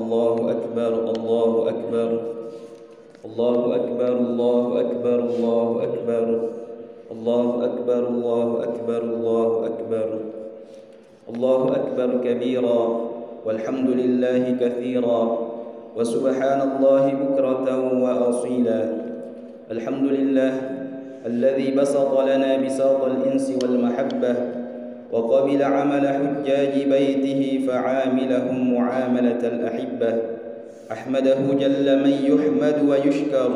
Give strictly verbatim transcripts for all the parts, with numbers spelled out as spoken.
الله أكبر، الله أكبر، الله أكبر، الله أكبر، الله أكبر، الله أكبر، الله أكبر، الله أكبر. الله أكبر كبيرا، والحمد لله كثيرا، وسبحان الله بكرة وأصيلا. الحمد لله الذي بسط لنا بساط الأنس والمحبة، وقبل عمل حجاج بيته فعاملهم معاملة الأحبة. أحمده جل من يحمد ويشكر،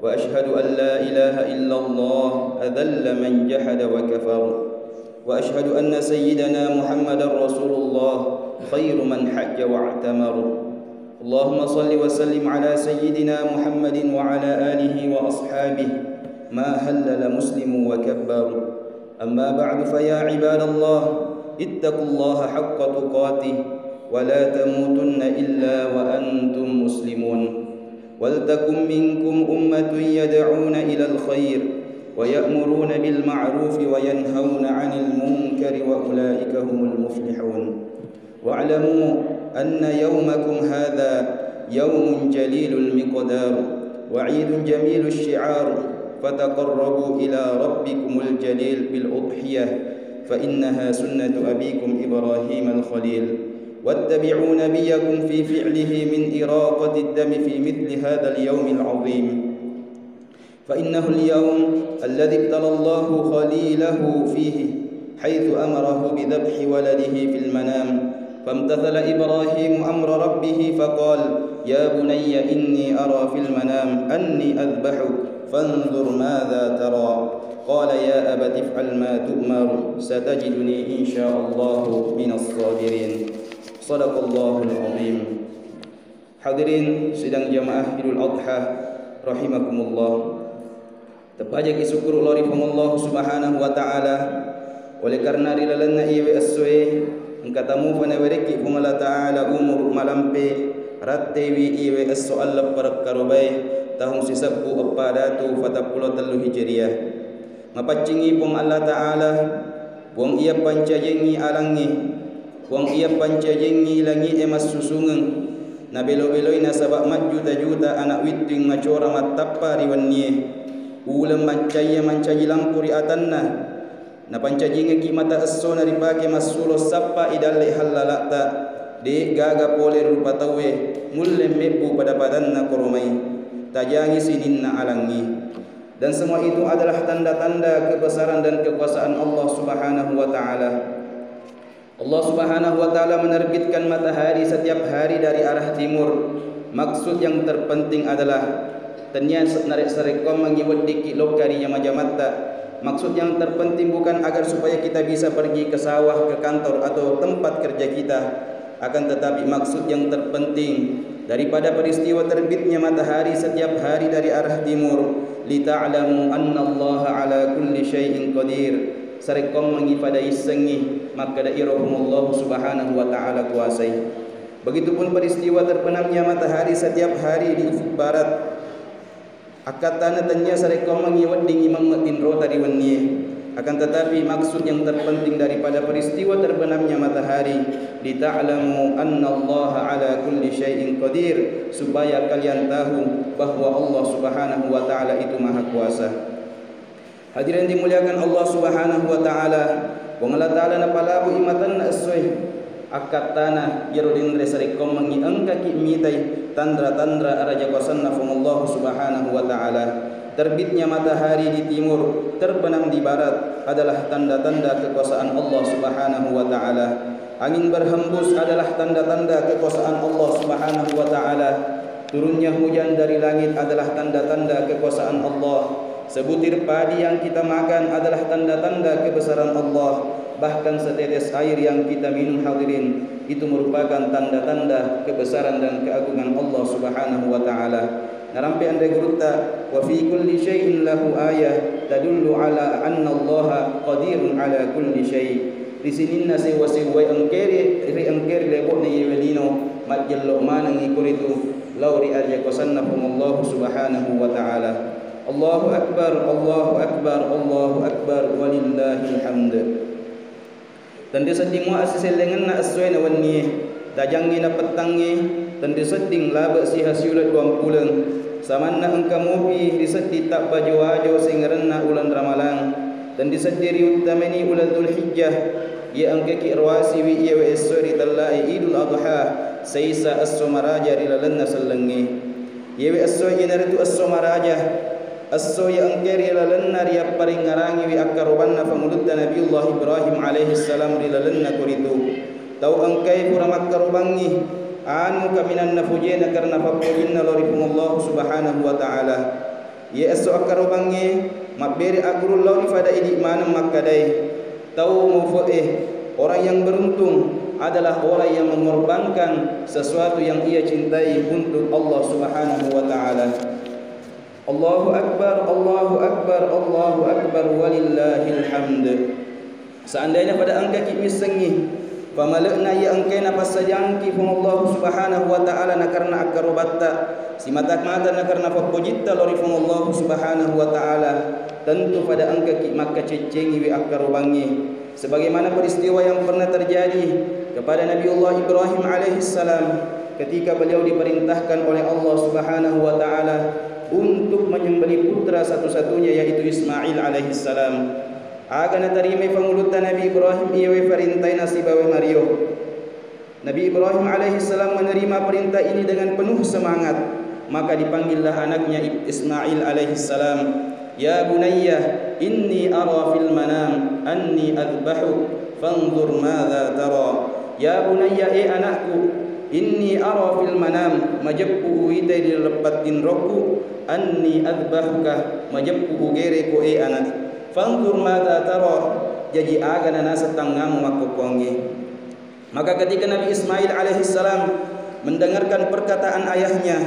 وأشهد أن لا إله إلا الله أذل من جحد وكفر، وأشهد أن سيدنا محمدا رسول الله خير من حج واعتمر. اللهم صل وسلم على سيدنا محمد وعلى آله وأصحابه ما هلل مسلم وكبر. أما بعد، فيا عباد الله، اتقوا الله حق تقاته ولا تموتن إلا وأنتم مسلمون. ولتكن منكم أمة يدعون إلى الخير ويأمرون بالمعروف وينهون عن المنكر وأولئك هم المفلحون. واعلموا أن يومكم هذا يوم جليل المقدار وعيد جميل الشعار، فتقربوا إلى ربكم الجليل بالأضحية، فإنها سنة أبيكم إبراهيم الخليل، واتبعوا نبيكم في فعله من إراقة الدم في مثل هذا اليوم العظيم. فإنه اليوم الذي ابتلى الله خليله فيه، حيث أمره بذبح ولده في المنام، فامتثل إبراهيم أمر ربه فقال: يا بني إني أرى في المنام أني أذبحك فانظر ماذا ترى. قال: يا أبت افعل ما تؤمر ستجدني إن شاء الله من الصابرين. صدق الله العظيم. Hadirin sidang jamaah Idul Adha rahimakumullah. Tepajaki syukur lao ri Puang Allah Subhanahu wa Ta'ala, oleh karena ri lalenna iyewe essoe engka tamupa nawerekki Puang Allah Ta'ala umuru malampe, rattewi iyewe esso alleppereng karobae tahung sisebbu eppa datu patappulo tellu Hijriah. Mapaccingi Puang Allah Ta'ala, Puang iya pancajiangngi alangnge, Puang iya pancajiangngi langi'e massusungeng, nabelo-beloi nasaba majjuta-juta ana' wittuing macora mattappa ri wennie, uleng maccaiya mancaji lampu ri atanna, napancajingekki mata essona ripake massulo sappai dalle hallala'ta, de' gaga pole rupa tauwe mulle mebbu pada-padanna koromai, tajangi sininna alangngi. Dan semua itu adalah tanda-tanda kebesaran dan kekuasaan Allah Subhanahu wa Ta'ala. Allah Subhanahu wa Ta'ala menerbitkan matahari setiap hari dari arah timur. Maksud yang terpenting adalah tennia se-, nare-, sarekkoammengngi weddikki lokka ri jama-jamatta. Maksud yang terpenting bukan agar supaya kita bisa pergi ke sawah, ke kantor, atau tempat kerja kita. Akan tetapi, maksud yang terpenting daripada peristiwa terbitnya matahari setiap hari dari arah timur, lita'lamu annallaha ala kulli syai'in qadir. Sarekkoammengngi pada issengngi makkeda iro Puang Allah Subhanahu wa Ta'ala kuasai. Begitupun peristiwa terbenamnya matahari setiap hari di ufuk barat. Akkattana tennia sarekkoammengngi weddingngi memme' tinrota ri wennie. Akan tetapi, maksud yang terpenting daripada peristiwa terbenamnya matahari, lita'lamu annallaha ala kulli syai'in qadir, supaya kalian tahu bahwa Allah Subhanahu wa Ta'ala itu Maha Kuasa. Hadirin dimuliakan Allah Subhanahu wa Ta'ala, Puang Allah Ta'ala napalabui matanna essoe. Akkattana, iyaro denre sarekkoammengngi engkaki mitai tanra-tanra araja kuasanna Puang Allah Subhanahu wa Ta'ala. Terbitnya matahari di timur, terbenam di barat adalah tanda-tanda kekuasaan Allah Subhanahu wa Ta'ala. Angin berhembus adalah tanda-tanda kekuasaan Allah Subhanahu wa Ta'ala. Turunnya hujan dari langit adalah tanda-tanda kekuasaan Allah. Sebutir padi yang kita makan adalah tanda-tanda kebesaran Allah. Bahkan setetes air yang kita minum, hadirin, itu merupakan tanda-tanda kebesaran dan keagungan Allah Subhanahu wa Ta'ala. Narampe anre gurutta, "Wa fi kulli syai'in lahu ayah tadullu ala annallaha qadirun ala kulli syai'." Ri sininna sewwa-sewwae engkae ri, ri engkae ri lebo'na iyewe lino, majjello manengngi koritu lao ri aja kuasanna Puang Allah Subhanahu wa Ta'ala. Allahu Akbar, Allahu Akbar, Allahu Akbar, walillahil hamd. Tenri sedding mua assisellengenna essoe na wennie. Tajangnge na pettangnge, tenri sedding labe' siha siuleng duampuleng. Samanna engka mupi ri sedding tabbajo-ajo sengerenna uleng Ramalang. Tenri sedding riuttameni uleng Dzulhijjah, iye engkaki roasiwi iyewe essoe ritellae Idul Adha, seisa esso maraja ri lalenna sellengnge. Iyewe essoe iyanaritu esso maraja, esso iya engkae ri lalenna riyapparengngerangiwi akkarobanna fangulutta Nabiullah Ibrahim alaihissalam ri lalenna koritu. Tau engkae pura makkarobangngi anu kaminang nafojena karena fappojinna lao ri Puang Allah Subhanahu wa Ta'ala. Iye esso akkarobangnge mabbere aggurung lao ri fada idi maneng makkadae, tau mufe'e, orang yang beruntung adalah orang yang mengorbankan sesuatu yang ia cintai untuk Allah Subhanahu wa Ta'ala. Allahu Akbar, Allahu Akbar, Allahu Akbar, walillahil hamd. Seandainya pada engkaki missengngi pamale'na iya engkae napassadiangki Puang Allah Subhanahu wa Ta'ala nakarena akkarobatta, simata-mata nakarena fappojitta lao ri Puang Allah Subhanahu wa Ta'ala, tentu pada engkaki makkaceccengiwi akkarobangnge. Sebagaimana peristiwa yang pernah terjadi kepada Nabiullah Ibrahim alaihissalam ketika beliau diperintahkan oleh Allah Subhanahu wa Ta'ala untuk menyembelih putra satu-satunya, yaitu Ismail alaihissalam. Aga natarimai fangulutta Nabi Ibrahim iyawe farintaina sibawa mario. Nabi Ibrahim alaihissalam menerima perintah ini dengan penuh semangat. Maka dipanggillah anaknya Ib-, Ismail alaihissalam, "Ya bunayya, inni ara fil manam anni adbahuk, fanzur madza tara." Ya bunayya, e anakku, inni ara fil manam, majeppu uwitai ri leppat tinrokku, anni adbahuka, majeppu ugereko e anak. Fanzur madza tara, jaji aga nanaseng tangngamu makkokkoangnge. Maka ketika Nabi Ismail alaihissalam mendengarkan perkataan ayahnya,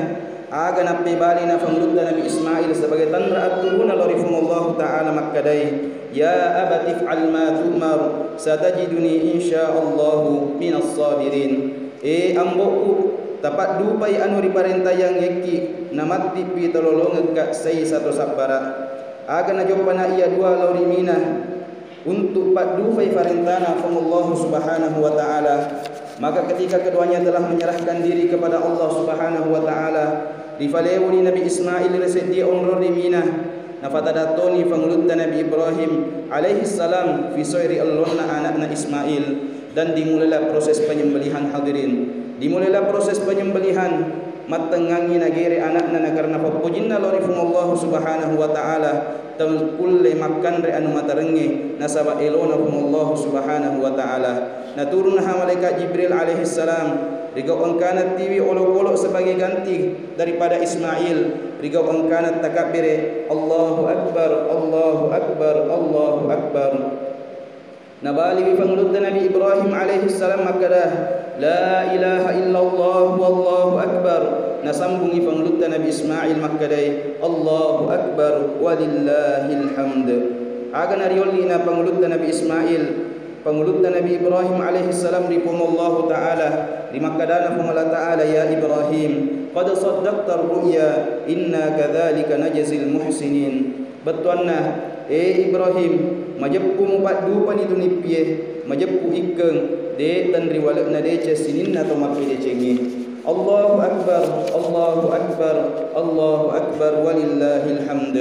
aga nappebalina fangulutta Nabi Ismail sebagai tanra atturuna lao ri Puang Allahu Ta'ala makkadai, "Ya abati if'al ma tu'mar, satajiduni insyaallahu minas sabirin." E ambo'ku, tapaddupai anu riparentayangngekki, namattipi tololongekka sai sato sabbara. Aga najoppana iya dua lao ri Mina untuk paddufai farentana Puang Allahu Subhanahu wa Ta'ala. Maka ketika keduanya telah menyerahkan diri kepada Allah Subhanahu wa Ta'ala, rifaleuni Nabi Ismail ri seddie onrong ri Mina, nafatadattoni fangulutta Nabi Ibrahim alaihissalam fisoe ri ellonna anakna Ismail, dan dimulailah proses penyembelihan, hadirin. Dimulailah proses penyembelihan. Mattengngangngi nagere anakna nakarena fappojinna lao ri Puang Allahu Subhanahu wa Ta'ala, tau kulle makkanre anu matarengnge nasaba elona Puang Allahu Subhanahu wa Ta'ala. Naturunnaha malaikat Jibril alaihissalam, rigau engkana tiwi olokolo sebagai ganti daripada Ismail, rigau engkana takabbere, "Allahu Akbar, Allahu Akbar, Allahu Akbar." Nabaliwi fangulutta Nabi Ibrahim alaihissalam makkada, "La ilaha illallah wallahu akbar." Nasambungi fangulutta Nabi Ismail makkadai, "Allahu akbar walillahil hamd." Aga nariolli'na fangulutta Nabi Ismail, fangulutta Nabi Ibrahim alaihissalam ri Puang Allahu Ta'ala, ri makkadana Puang Allah Ta'ala, "Ya Ibrahim, qad saddaqtar ru'ya, inna kadzalika najzil muhsinin." Bettuanna, e Ibrahim, majeppu mupaddupani tu nippie, majeppu ikkeng, de tenriwale'na deceng sininna to mappedecengnge. Allahu Akbar, Allahu Akbar, Allahu Akbar, walillahil hamd.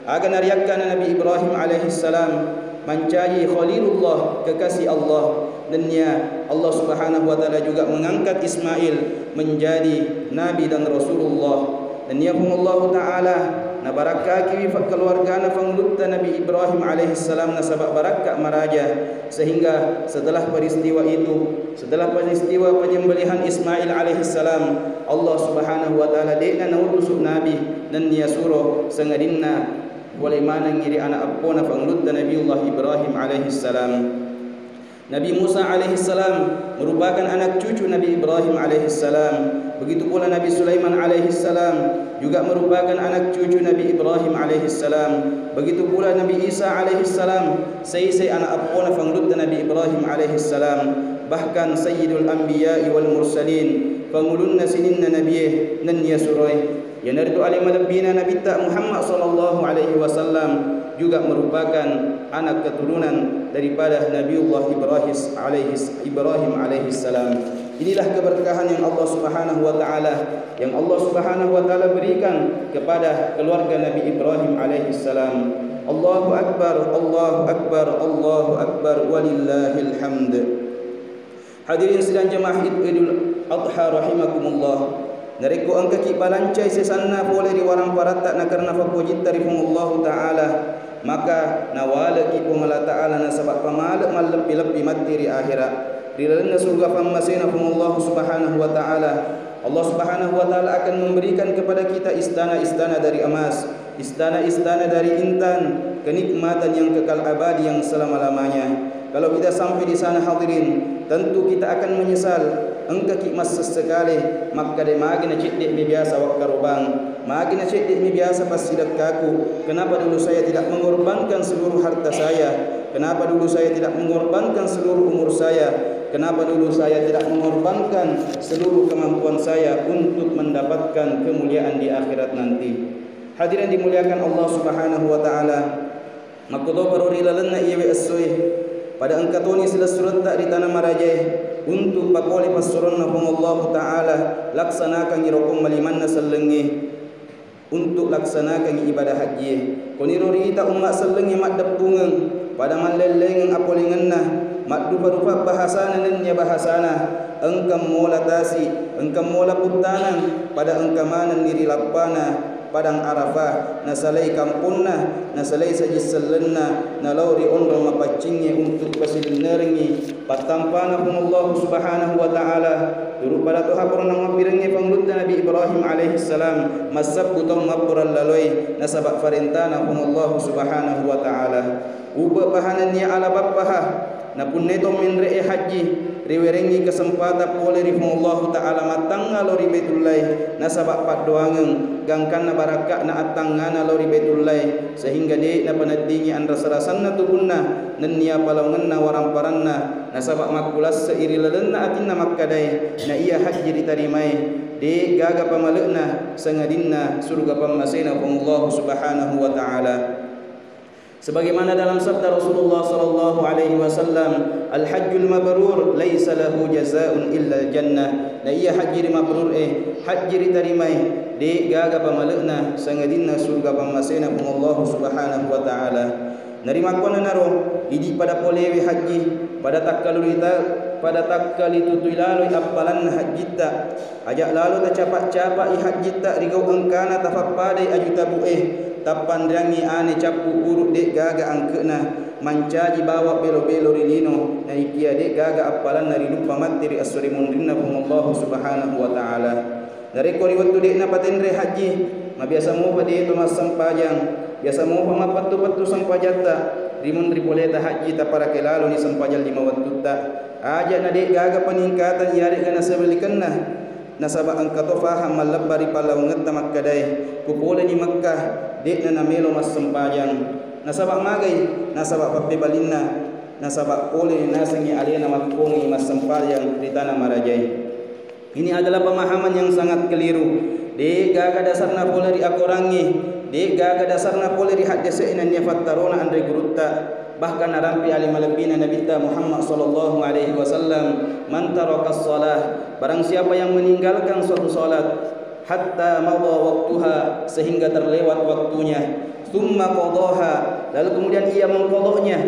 Aga nariakkana Nabi Ibrahim alaihissalam, mancaji Khalilullah, kekasih Allah. Nennia Allah Subhanahu wa Ta'ala juga mengangkat Ismail menjadi nabi dan rasulullah. Nennia Puang Allahu Ta'ala nabarakkakiwi fa-, keluargana fangulutta Nabi Ibrahim alaihissalam nasaba barakka maraja, sehingga setelah peristiwa itu, setelah peristiwa penyembelihan Ismail alaihissalam, Allah Subhanahu wa Ta'ala de'na nautusu nabi, nennia suro sangadinna pole manengngi ri ana eppona fangulutta Nabiullah Ibrahim alaihissalam. Nabi Musa alaihissalam merupakan anak cucu Nabi Ibrahim alaihissalam. Begitu pula Nabi Sulaiman alaihissalam juga merupakan anak cucu Nabi Ibrahim alaihissalam. Begitu pula Nabi Isa alaihissalam, saisai anak eppona fangulutta Nabi Ibrahim alaihissalam. Bahkan Sayyidul Anbiya'i wal Mursalin, fangulunna sininna nabie nennia suroe. Iyanaritu ale malebbina Nabitta Muhammad sallallahu alaihi wasallam juga merupakan anak keturunan daripada Nabiullah Ibrahis-, alaihis-, Ibrahim alaihissalam. Inilah keberkahan yang Allah Subhanahu wa Ta'ala, yang Allah Subhanahu wa Ta'ala berikan kepada keluarga Nabi Ibrahim alaihissalam. Allahu Akbar, Allahu Akbar, Allahu Akbar, walillahil hamd. Hadirin sidang jamaah Id-, Idul Adha rahimakumullah. Narekko engkaki balancai sesanna pole ri waramparatta nakarena fappojitta ri Puang Allahu Ta'ala, maka nawaleki Puang Allah Ta'ala nasaba pamale mallebbi-lebbi matti ri akhera. Ri lalenna surga pammasena Puang Allahu Subhanahu wa Ta'ala, Allah Subhanahu wa Ta'ala akan memberikan kepada kita istana-istana dari emas, istana-istana dari intan, kenikmatan yang kekal abadi yang selama-lamanya. Kalau kita sampai di sana, hadirin, tentu kita akan menyesal. Engkaki massessekale, makkeda magi nacedde mi biasa wakkarobang, magi nacedde mi biasa passidekkaku. Kenapa dulu saya tidak mengorbankan seluruh harta saya? Kenapa dulu saya tidak mengorbankan seluruh umur saya? Kenapa dulu saya tidak mengorbankan seluruh kemampuan saya untuk mendapatkan kemuliaan di akhirat nanti? Hadirin dimuliakan Allah Subhanahu wa Ta'ala, makkutoparo ri lalenna iyewe essoe, pada engka toni silessuretta ri tana marajae untuk papole passuronNa Puang Allahu Ta'ala, laksanakangngi rokong malimanna sellengnge. Untuk laksanakangngi ibadah hajjie. Koniro rita umma sellengnge maddeppungeng, pada mallellengeng apolengenna, maddupa-dupa bahasana nennia bahasana, engka mola tasi, engka mola puttanang, pada engka manenni ri lappana Padang Arafah, nasalai kamponna, nasalai sajissellenna, nalao ri onrong mapaccingnge untuk pasilennerengngi pattampana Puang Allahu Subhanahu wa Ta'ala. Turu pada toha purana mabbirengnge pangulutta Nabi Ibrahim alaihissalam, massebbu taung mappurallaloe nasaba parentana Puang Allahu Subhanahu wa Ta'ala. Ube pahanennia ala bappaha, napunnai to menre'e hajji, riwerengngi kesempatan pole ri Puang Allahu Ta'ala mattangnga lao ri Baitullahi nasaba paddoangeng gangkanna barakka'na attangngana lao ri Baitullahi, sehingga de' napaneddingi anrasa-rasanna tubunna nennia palaongenna waramparanna. Nasaba makkulasse'i ri lalenna atinna makkedae, na iya hajji ritarimai, de' gaga pamale'na, sangadinna suruga pammasena Puang Allahu Subhanahu wa Ta'ala. Sebagaimana dalam sabda Rasulullah sallallahu alaihi wasallam, "Al-hajjul mabrur laisa lahu jazaa'un illal jannah." Na iya hajji ri mabrur e, hajji ritarimai, de' gaga pamale'na, sangadinna suruga pammasena Puang Allahu Subhanahu wa Ta'ala. Narimakkuannanaro, idi pada polewe hajji, pada takkalulita-, pada takkalitutuilaloi appalanna hajjitta. Aja lalo tacapa-capai hajjitta ri gau engkana tapappadai aju tabu'e, tappanreangngi ane cappu uru de' gaga angke'na, mancaji bawa belo-belo ri lino, naikia de' gaga appalanna ri luppa matti ri esso rimunrinna Puang Allahu Subhanahu wa Ta'ala. Narekko ri wettu de'na patenre hajji, mabiasa mopa de' to massempajang, biasa mopa mappettu-pettu sempajatta, rimunri poleta hajji taparake laloni sempajang lima wettutta. Aja na de' gaga peningkatan iyare'ga nasabelikenna, nasaba engka to faham mallebba ri pallawangetta makkedae, ku poleni Mekkah, de'na namelo massempajang. Nasaba magai? Nasaba pappebalinna, nasaba poleni nasengngi alena makkongi massempajang ri tana marajae. Ini adalah pemahaman yang sangat keliru. De' gaga dasarna pole ri akorangnge, de' gaga dasarna pole ri haddese'e nennia fattarona anre gurutta. Bahkan narampe ale malebbina Nabitta Muhammad sallallahu alaihi wasallam, "Man tarakas shalah," barang siapa yang meninggalkan suatu salat, "hatta madha waktuha," sehingga terlewat waktunya, "tsumma qadaha," lalu kemudian ia mengqadanya,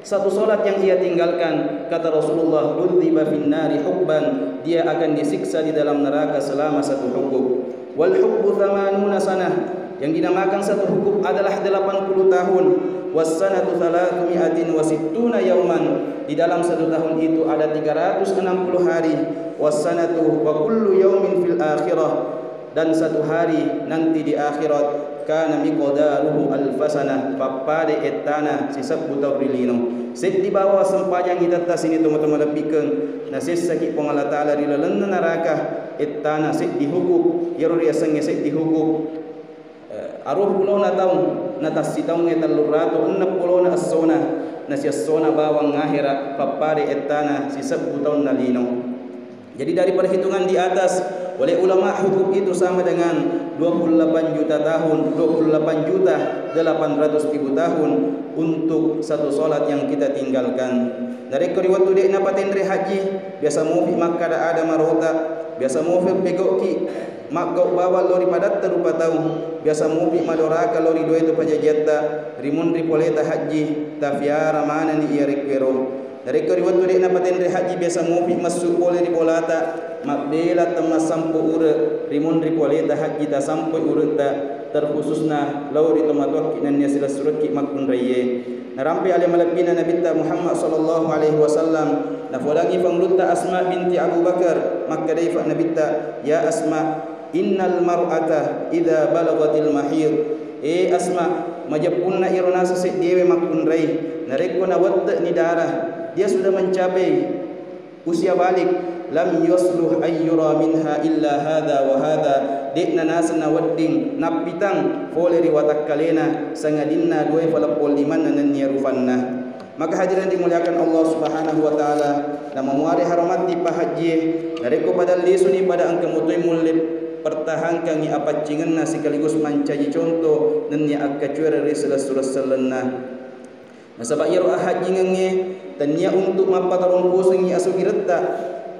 satu salat yang ia tinggalkan, kata Rasulullah, "udziba fin nari hukban," dia akan disiksa di dalam neraka selama satu hukub. "Wal hukbu tsamanuna sanah," yang dinamakan satu hukub adalah delapan puluh tahun. "Was sanatu tsalatsu mi'atin wa sittuna yauman," di dalam satu tahun itu ada tiga ratus enam puluh hari. "Was sanatu wa kullu yaumin fil akhirah," dan satu hari nanti di akhirat, "kana miqdaruhu alfa sanah," pappada ettana sisebbu taung ri lino. Seddi bawa sempajang itatta sining tomatoa malebbikkeng, nasessaki Puang Allah Ta'ala ri lalenna naraka, ettana seddi hukub, iyaro riasengnge seddi hukub. Eh, aruwa pulona taung, natassitaungnge tellu ratu enneng pulona essona, nasiessona bawang ahera, pappada ettana sisebbu taung nalino. Jadi, dari perhitungan di atas, oleh ulama, hukub itu sama dengan dua puluh delapan juta tahun, dua puluh delapan juta delapan ratus ribu tahun untuk satu salat yang kita tinggalkan. Narekko ri wettu de'na patenre hajji, biasa mupi makkada ada marota, biasa mupi pegau'ki maggau bawang lao ri padatta rupa tau, biasa mupi madoraka lao ri doe to pajajiatta, ri munri poleta hajji, tafiara manenni iyarekkuero. Narekko ri wettu de'na patenre hajji, biasa mupi messu pole ri bolata, mabbela temmassampo ure, ri munri poleta hajji tasampoi uretta, terkhususna lao ri tomatoakki nennia silessurekki makkunraie. Narampe ale malebbina Nabitta Muhammad sallallahu alaihi wasallam, nafodangi Pangulutta Asma binti Abu Bakar, makkedai fa Nabitta, "Ya Asma, innal mar'ata idza balagatil mahid." Eh Asma, majeppunna iyaro naseng seddiwe makkunrai, narekko nawette'ni darah, dia sudah mencapai usia balik, lam yasluh ayyura minha illa hadza wa hadza, de'na naseng nawedding nappitang pole ri watakkalena, sangadinna duae paleppong limanna nennia rupanna. Maka hadirin dimuliakan Allah Subhanahu wa Ta'ala, namamuare haromatti pahajjie, narekko pada lisuni pada engka mutoi mulle pertahankangngi apaccingenna sekaligus mancaji contoh nennia akkacuere ri selessureng sellenna. Nasaba iyaro ahajjingengnge tennia untuk mappatarongkosengngi asugiretta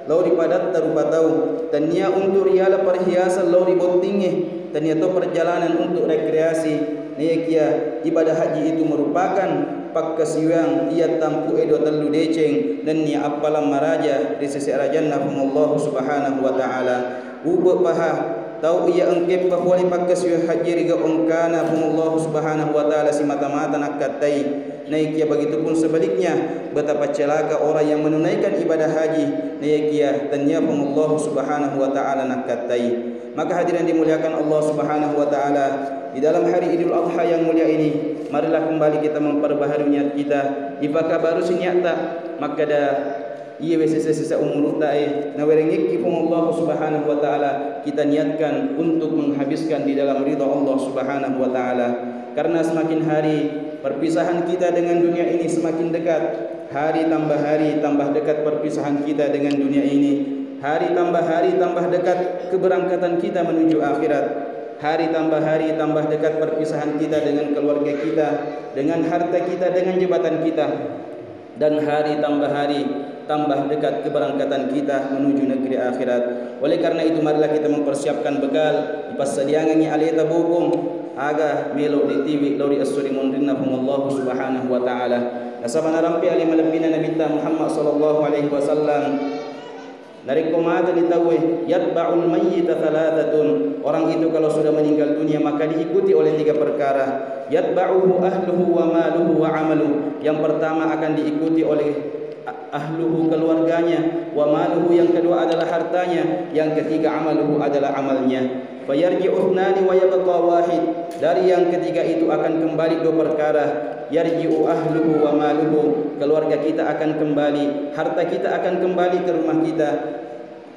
lao ri padatta rupa tau, tennia untuk riala perhiasan lao ri bottingnge, tennia to perjalanan untuk rekreasi. Naiyakia ibadah haji itu merupakan pakkasiwiang iya tampu'e dua tellu deceng nennia appalang maraja ri sese arajanna Puang Allah Subhanahu wa Ta'ala. Ube paha, tau iya engkeppa pole pakkasiwiang hajji ri gau engkana Puang Allah Subhanahu wa Ta'ala simata-mata nakkattai. Naikia begitupun sebaliknya, betapa celaka orang yang menunaikan ibadah haji, naikia tennia Puang Allah Subhanahu wa Ta'ala nakkattai. Maka hadirin dimuliakan Allah Subhanahu wa Ta'ala, di dalam hari Idul Adha yang mulia ini, marilah kembali kita memperbaharui niat kita, dipakabarusi niatta, makkada, iye we sisa-sisa umurutta e, nawerengekki Puang Allah Subhanahu wa Ta'ala, kita niatkan untuk menghabiskan di dalam ridha Allah Subhanahu wa Ta'ala. Karena semakin hari perpisahan kita dengan dunia ini semakin dekat, hari tambah hari tambah dekat perpisahan kita dengan dunia ini, hari tambah hari tambah dekat keberangkatan kita menuju akhirat, hari tambah hari tambah dekat perpisahan kita dengan keluarga kita, dengan harta kita, dengan jabatan kita. Dan hari tambah hari tambah dekat keberangkatan kita menuju negeri akhirat. Oleh karena itu, marilah kita mempersiapkan bekal, ipassadiangengngi aleta bokong, aga melo ditiwi lao ri esso ri munrinna Puang Allah Subhanahu wa Ta'ala. Nasaba narampe ale malebbina Nabitta Muhammad sallallahu alaihi wasallam, narekko mateni tauwe, yatba'ul mayyita thalathatun, orang itu kalau sudah meninggal dunia maka diikuti oleh tiga perkara. Yatba'uhu ahluhu wa maluhu wa amalu. Yang pertama akan diikuti oleh a-, ahluhu, keluarganya, wa maluhu, yang kedua adalah hartanya, yang ketiga amaluhu, adalah amalnya. Fayarji'u ithnani wa yabqa wahid. Dari yang ketiga itu akan kembali dua perkara. Yarji'u ahluhu wa maluhu, keluarga kita akan kembali, harta kita akan kembali ke rumah kita.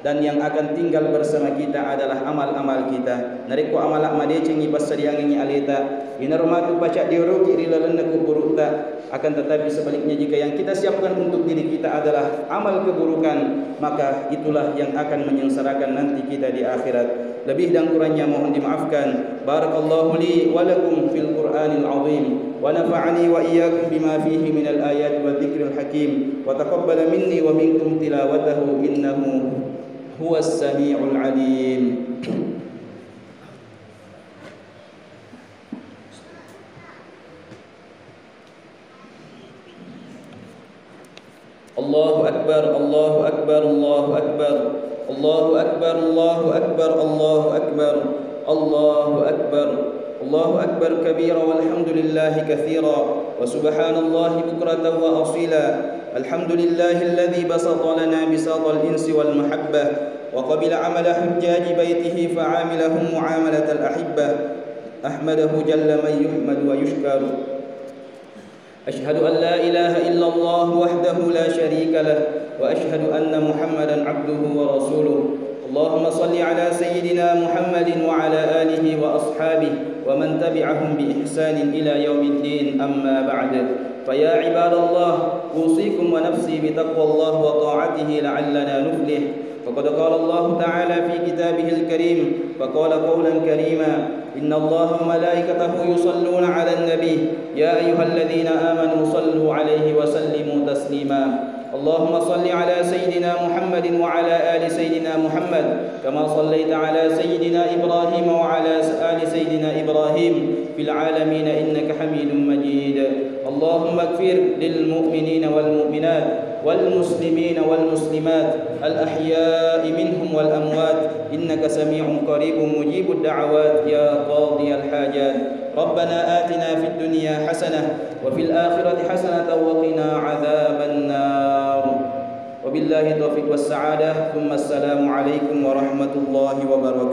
Dan yang akan tinggal bersama kita adalah amal-amal kita. Narekko amala madeceng ipassadiangengngi aleta, inaro matu pacaddioroki ri lalenna kuburutta. Akan tetapi sebaliknya, jika yang kita siapkan untuk diri kita adalah amal keburukan, maka itulah yang akan menyengsarakan nanti kita di akhirat. Lebih dan kurangnya mohon dimaafkan. Barakallahu li wa lakum fil Qur'anil azim, wa nafa'ani wa iyyakum bima fihi minal ayati wa dzikril hakim, wa taqabbala minni wa minkum tilawatahu, innahu huwas sami'ul alim. Allahu akbar, Allahu akbar, Allahu akbar. Allahu akbar, Allahu akbar, Allahu akbar. Allahu akbar. Allahu akbar kabira walhamdulillahi katsira wa subhanallahi bukratan wa asila. Alhamdulillahilladzi basata lana bisatal insi wal mahabbah wa qabila amala hujjaji baitihi fa amilahum muamalatal ahibbah. Ahmadahu jalla man yuhmadu wa yushkaru. أشهد أن لا إله إلا الله وحده لا شريك له، وأشهد أن محمدا عبده ورسوله. اللهم صل على سيدنا محمد وعلى آله وأصحابه ومن تبعهم بإحسان إلى يوم الدين، أما بعد. فيا عباد الله، أوصيكم ونفسي بتقوى الله وطاعته لعلنا نفلح. فقد قال الله تعالى في كتابه الكريم، فقال قولا كريما: إن الله وملائكته يصلون على النبي، يا أيها الذين آمنوا صلوا عليه وسلموا تسليما. اللهم صل على سيدنا محمد وعلى آل سيدنا محمد كما صليت على سيدنا إبراهيم وعلى آل سيدنا إبراهيم في العالمين إنك حميد مجيد. اللهم اغفر للمؤمنين والمؤمنات والمسلمين والمسلمات الأحياء منهم والأموات إنك سميع قريب مجيب الدعوات يا قاضي الحاجات. ربنا آتنا في الدنيا حسنة وفي الآخرة حسنة وقنا عذاب النار. وبالله التوفيق والسعادة، ثم السلام عليكم ورحمة الله وبركاته.